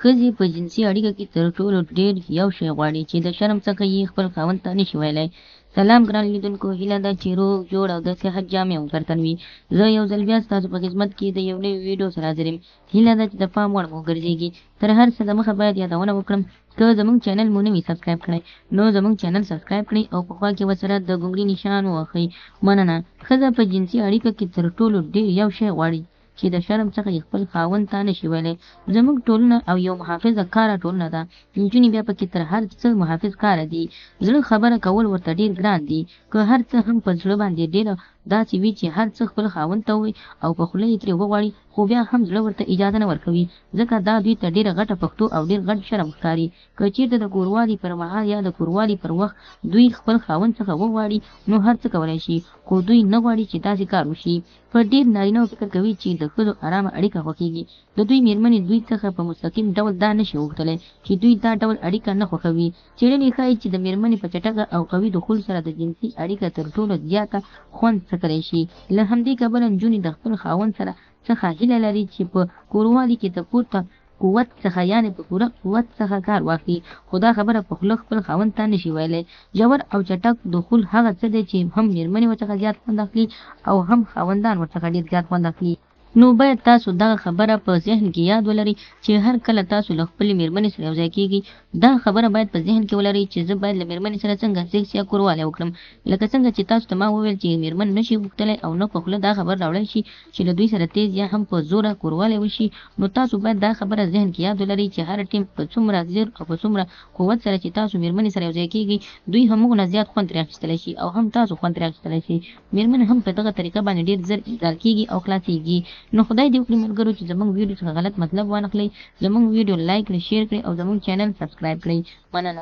ښځې په جنسي اړیکه کې تر ټولو ډېر یو شی غواړي چې د شرم څخه یې خپل خاوند ته نشي ویلی. سلام ګران لیدونکو، هیله ده چې روغ جوړ او د صحت جامې مو پر تن وي. زه یو ځل بیا ستاسو په خدمت کې د یو نوي ویډیو سره حاضر یم. هیله ده چې د پام وړ مو وګرځیږي. تر هر څه د مخه باید یادونه وکړم، که زموږ چینل مو نه وي سبسکرایب کړی نو زموږ چینل سبسکرایب کړئ او په خوا کې ورسره د ګونګري نشان ووهئ. مننه. ښځه په جنسي اړیکه کې تر ټولو ډېر یو شی غواړي چې د شرم څخه یې خپل خاوند ته نه شي ویلی. زموږ ټولنه او یو محافظه کاره ټولنه ده، نجونې بیا پکې تر هر څه محافظ کاره دي، زړه خبره کول ورته ډېر ګران دي، که هر څه هم په زړه باندې ډېره داسې وي چې هر څه خپل خاوند ته ووایي او په خوله یې ترې وغواړي، خو بیا هم زړه ورته اجازه نه ورکوي، ځکه دا دوی ته ډېره غټه پښتو او ډېر غټ شرم ښکاري. که چېرته د کوروالي پر مهال یا د کوروالي پر وخت دوی خپل خاوند څخه وغواړي نو هر څه کولای شي، خو دوی نه غواړي چې داسې کار وشي. په ډېر نارینه فکر کوي چې د ښځو ارامه اړیکه خوښېږي. د دوی مېرمنې دوی څخه په مستقیم ډول دا نه شي غوښتلی چې دوی دا ډول اړیکه نه خوښوي. څېړنې ښايي چې د مېرمنې په چټکه او قوي دخول سره د جنسي اړیکه تر ټولو زیاته خوند څکلی شي. له همدې کبله نجونې د خپل خاوند سره څخه هیله لري چې په کوروالي کې د پورته قوت څخه یعنې په پوره قوت څخه کار واخلي، خو دا خبره په خوله خپل خاوند ته نشي ویلی. ژور او چټک دخول هغه څه دی چې هم مېرمنې ورڅخه زیات خوند اخلي او هم خاوندان ورڅخه ډېر زیات خوند اخلي. نو باید تاسو دغه خبره په ذهن کې یاد ولرئ چې هر کله تاسو له خپلې مېرمنې سره یوځای کېږئ، دا خبره باید په ذهن کې ولرئ چې زه باید له مېرمنې سره څنګه سیکس یا کوروالی وکړم. لکه څنګه چې تاسو ته ما وویل چې مېرمن نشي غوښتلی او نه په خوله دا خبره راوړلی شي چې له دوی سره تېز یا هم په زوره کوروالی وشي، نو تاسو باید دا خبره ذهن کې یاد ولرئ چې هر ټیم په څومره زر او په څومره قوت سره چې تاسو مېرمنې سره یوځای کېږئ، دوی همغونه زیات خوند ترې اخیستلی شي او هم تاسو خوند ترې اخیستلی شئ. مېرمن هم په دغه طریقه باندې ډېر زر انزال کېږي او خلاصېږي. نو خدای دې وکړي ملګرو چې زموږ ویډیو څخه غلط مطلب وانخلئ. زموږ ویډیو لایک کړئ، شیر کړئ او زموږ چینل سبسکرایب کړئ. مننه.